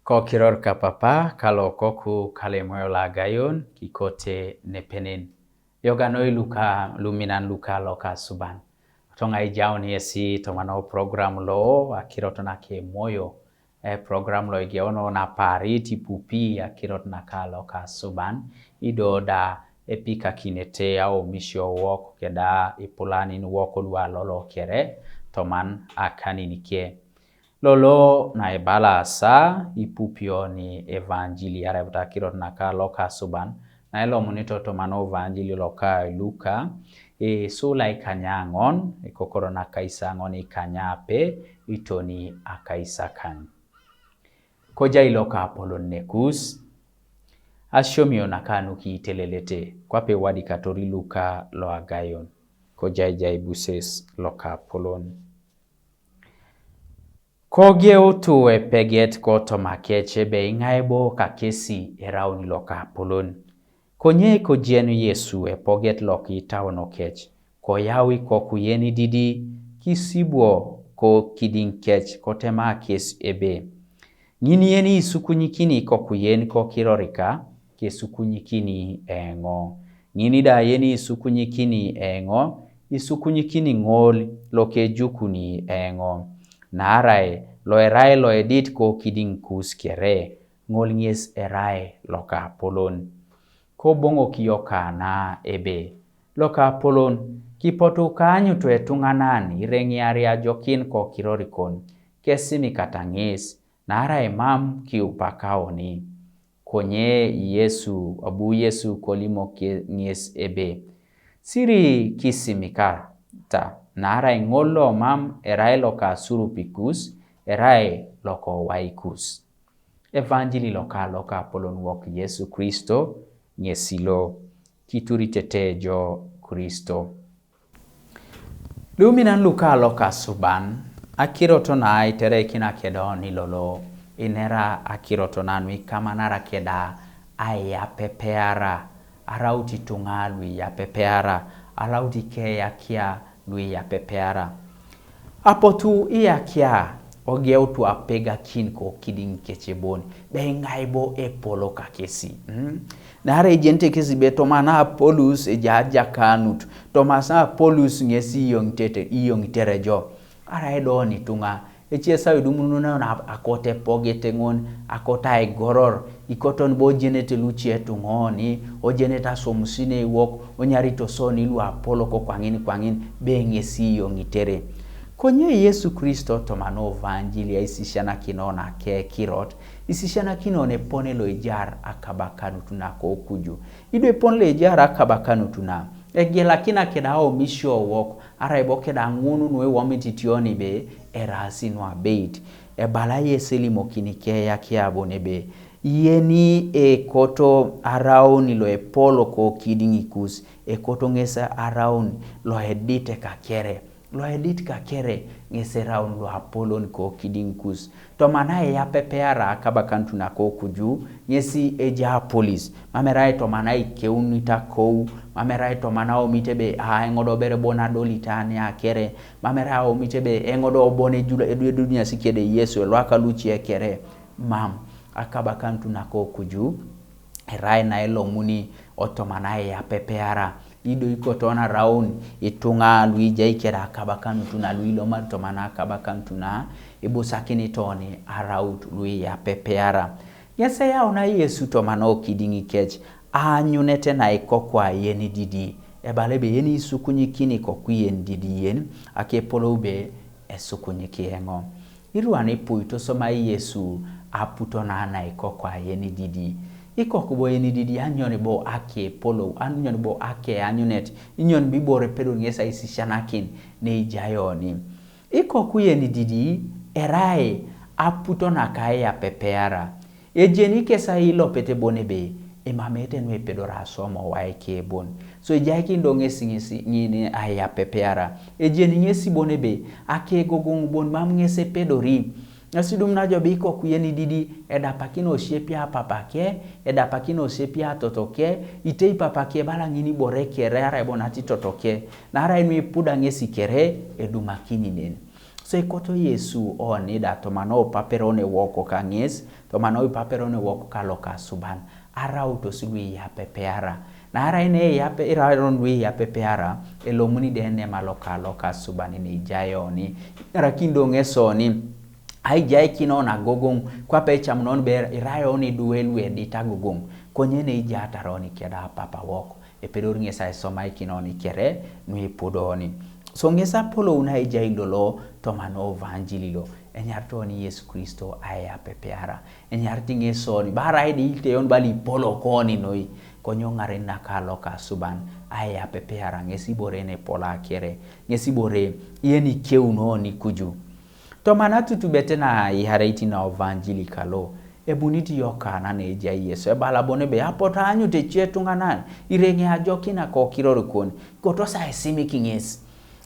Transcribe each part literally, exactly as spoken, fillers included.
Kokiror ka Papa, kalo Koku, kalo Emoyo lo Agayun, kikote nepenen. Yoga noi luka, luminan luka loka suban. Tonga ijaun yesi tomano program lo, akirot nake moyo. E program lo igeono na pari tipupi, akirot naka loka suban. Ido da epika kinete au misio wok keda ipulanin wok lua lolo kere, toman akanin ike. Lolo na ibalasa ipupio ni evanjili arai buta kirot naka loka suban, na ilomuni totomano evanjili loka Luka, e sula ikanya ang'on, ikokoro naka isa ang'on ikanya pe, itoni aka isa kany. Kojai loka apolon nekus, asiomio naka nuki itelelete, kwape wadi katori Luka lo Agayun. Kojai jai buses loka apolon. Kogeutu epeget kotoma kech ebe ing'ae bo kakesi erauni loka apolon. Konye kojienu Yesu epoget loki tauno kech, koyau ikoku yeni didi, kisibuo ko kiding kech kotema kes ebe. Ng'ini yeni isukunyikini ikoku yeni kokirorika, kesukunyikini eng'o. Ng'ini da yeni isukunyikini eng'o, isukunyikini ng'ol lokejukuni eng'o. Naarai loerai loedit ko kiding kus kere, ng'ol ng'es erai loka apolon. Kobong'ok yoka na ebe, loka apolon, kipotu kaanyutu etung'anan ireng'iari ajokin kokirorikon, kesimikata ng'es, naarai mam kiupakaoni. Konye Yesu, abu Yesu kolimok ng'es ebe, siri kisimikata, naarai ng'ol lo mam erai loka surupikus, erai lokowaikus. Evanjili loka loka apolon wok Yesu Kristo, ng'esi lo. Kituri tetejo Kristo. Luminan luka loka suban, akiroto na iterekina kedo ni lolo, inera akiroto na nui kamanara keda aya pepeara, arauti tunga lui ya pepeara, arauti ke ya kia lui ya pepeara. Apotu iya kia, ogeutu apega kin ko kiding kechebon, be ng'ae bo epolo kakesi. Hmm? Nare ejente kesi be tomana Apolus eja jakanut, tomasa Apolus ng'esi iyong tete, iyong terejo. Ara edo ni tunga, echiesa idumunu na akote pogete ng'on, akota egoror, ikoton bo jenete luchie tung'oni, ojenete asomusine iwok, onyarito soni lu apolo ko kwang'in kwang'in, be ng'esi iyong itere. Konye Yesu Kristo tomano evanjili aisisianakino na ke kirot, isisianakino ne pone lo ijar akabakanutuna ko kuju. Ido epon lo ijar akabakanutuna, egelakina keda omisio wok, arai bo keda ng'unu nue womit itioni be, erasi nua beit. Ebala Yesu elimokini ke ya kiabo nebe, yeni ekoto arauni lo epolo ko kiding ikus, ekoto ng'esa arauni lo edite kakere. Lo edit kakere ng'esi eraun lo apolon ko kiding kus. Tomana eya pepeara akabakanutuna ko kuju, ng'esi eja polis. Mamerai tomana ikeunita kou, mamerai tomana omite be a eng'odo bere bona dolita ne akere, mamerai omite be eng'odo obone jula edu edu nyasi kede Yesu, elwaka luchi ekere. Mam, akabakanutuna ko kuju, erai na elomuni otomana eya pepeara. Ido ikotona raun, itunga lui jai kera akabakanutuna lui lomar tomana akabakanutuna, ibusakini toni araut lui ya pepeara. Ng'ese yauna Yesu tomana okiding ikech, aanyunete na ikokwa yeni didi. Ebale be yeni isukunyikini kokwi yeni didi yeni, akepolou be esukunyiki eng'o. Iruan ipui tosomai Yesu aputo na na ikoko ayeni didi. Ikok bo yeni didi anyoni bo ake polo, anyoni bo ake anyunet, inyon bibore pedon ng'esa isishanakin ne ijayoni. Ikoku yeni didi erai aputo na kae ya pepeara. Ejeni kesa ilopete bone be, emamete nwe pedora somo wa eke bon. So ejai kindo ng'esi ng'esi ng'ini aya pepeara. Ejeni ng'esi bone be, ake gogung bon mam ng'ese pedori. Ng'esi dum na jobi iko kuyeni didi, edapakino osiepi apapake, edapakino osiepi atotoke, itei papake bala ng'ini bore kere ara ebon ati totoke. Nara enwe puda ng'esi kere, edumakini nen. So ekoto Yesu oni da tomana opapero ne wok ka ŋes, tomana opapero ne wok ka lokasuban. Arautos lu iyapepeara. Naarai ne iyape, iraron lu iyapepeara, elomuni de nema loka lokasuban ne ijai oni. Iŋarakin do ŋes oni, aijaikin oni agogoŋ, kwape ecamunon be irai oni duwe lu edit agogoŋ, konye ne ijaatar oni keda Papa wok. Epedori ŋes aisomaikin oni kere nu ipudo oni. So ŋes apolou na ejai lolo tomana ovanjili lo. Enyarit oni Yesu Kristo aiyapepeara. Enyarit ŋes oni, barai di iteyon bala ipolok oni noi. Konye oŋaren naka lokasuban aiyapepeara. Ŋes ibore ne epol akere. Ŋes ibore yen ikeuno oni kuju. Tomana tutubet na ihareit na ovanjili kalo, ebunit Yokana ne ejai Yesu, ebala bon ebe, apotu aanyut ece etuŋanan, ireŋe ajokin akokiror kon, kotos aisimik ŋes.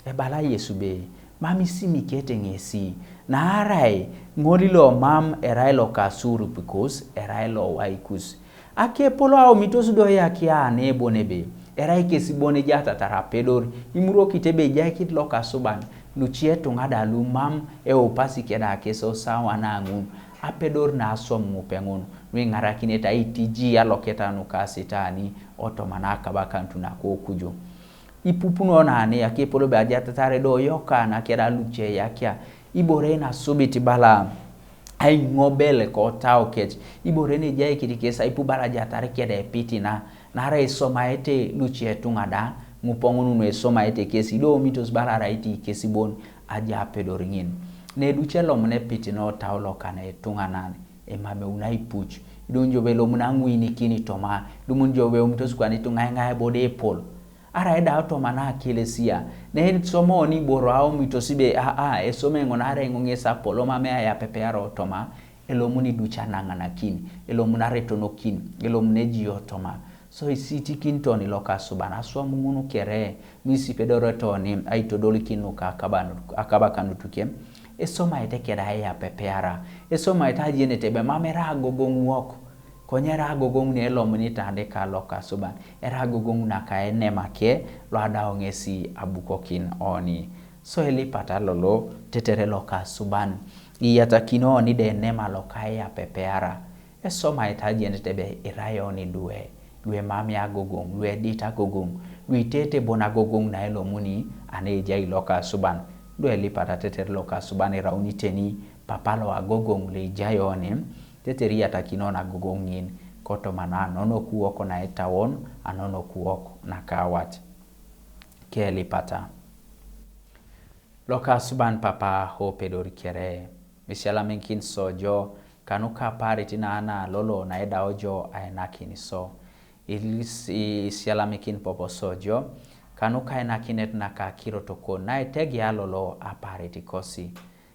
Ebala Yesu be, mam isimikete ŋesi, naarai ŋol lo mam erai loka asurupikus, erai lowaikus. Akepolo aomitos do yakia ne bon ebe, erai kes bon ejatatar apedor, imurokit ebe ejaikit lokasuban, luce etuŋa da lu mam eupasi keda kes osawa na ŋun, apedor na aswam ŋupe ŋun, nu iŋarakinete aitiji aloketa nuka Sitani, otomana akabakanut nako kuju. Ipupuno nani akepolo be ajatatar do Yokana keda luce yakia, ibore nasubit bala aiŋobel kotau kec, ibore ne ejaikit kes aipu bala ajatar keda epitina, naarai isomaete luce etuŋa da, ŋupeŋun nu esomaete kes, ido omitos bala arai ti kes bon aja apedor ŋin. Ne luce elomuni epitina otau lokan etuŋanan, emam eun aipuc, ido jo be elomuni aŋuinikin toma, idumun jo be eumitos kwana ituŋa eŋa ebo da epol. Arai da tomana akelesia, ne isoma oni iboro aomitos ebe, aa, esoma eoŋ naarai eoŋ ŋes apolo mam eyapepeara otoma, elomuni iduc anaŋanakin, elomuni aretonokin, elomuni ejai otoma. So isitikin toni lokasuban aswam ŋun kere, nu isipedorete oni aitodolikin nuka akabanu-, akabakanut ke, esomaete keda aiyapepeara, esomaete ajenete ebe mam erai agogoŋ wok, konye erai agogoŋ ne elomunit adeka lokasuban, erai agogoŋ naka enemake lo adau ŋesi abukokin oni. So elipata lolo tetere lokasuban, iyatakino oni da enema loka aiyapepeara, esomaete ajenete ebe irai oni duwe, lu emamei agogoŋ, lu edit agogoŋ, lu itete bon agogoŋ na elomuni, ane ejai lokasuban. Do elipata tetere lokasuban irauni teni, Papa lo agogoŋ lo ejai oni, tetere iyatakino oni agogoŋ ŋin, kotoma na anonok wok na etauon, anonok wok naka awat. Kelipata. Lokasuban Papa opedor kere, isialamikin so jo, kanuka aparit na ana lolo na edau jo ainakin so. Ilis-, isialamikin popo so jo, kanuka ainakinet naka akirot kon na etegia lolo aparit kosi.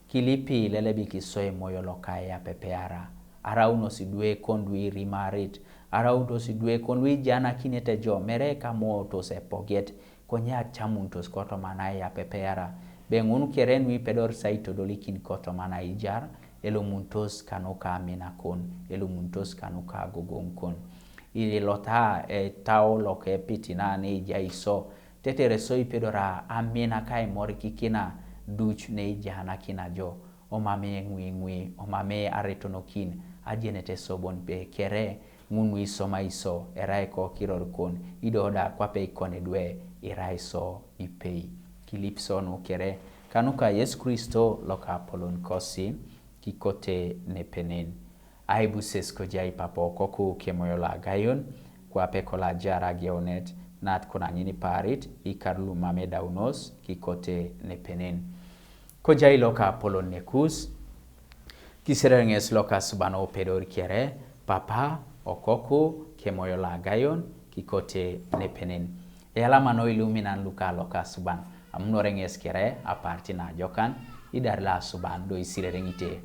Kilipi lelebik so emoyo loka aiyapepeara. Araunos idwe kon lu irimarit, araunos idwe kon lu ijanakinete jo, mere kamootos epoget, konye acamunitos kotoma na aiyapepeara. Be ŋun kere nu ipedorete aitodolikin kotoma na aijar, elomunitos kanuka aminakon, elomunitos kanuka agogoŋkon. Ilota etau loka epitina ne ejai so, tetere so ipedori aminak aimorikikina duc ne ijanakina jo, omamei eŋuiŋui, omamei aretonokin, ajenete so bon be kere, ŋun nu isomai so, erai kokiror kon, ido da kwape ikon idwe, irai so ipei. Kilip so nu kere, kanuka Yesu Kristo loka apolon kosi, kikote nepenen. Aibuses kojai Papa, Okoku, kemoyo lo agaion, kwape kolo ajar ageunet, nat kuna ŋin iparit, ikar lumam edaunos, kikote nepenen. Kojai loka apolon nekus, kisirere ŋes lokasuban opedor kere, Papa, Okoku, kemoyo lo agaion, kikote nepenen. Eyalama noi iluminan luka lokasuban, amunore ŋes kere aparit na ajokan, idar lokasuban do isirere ŋite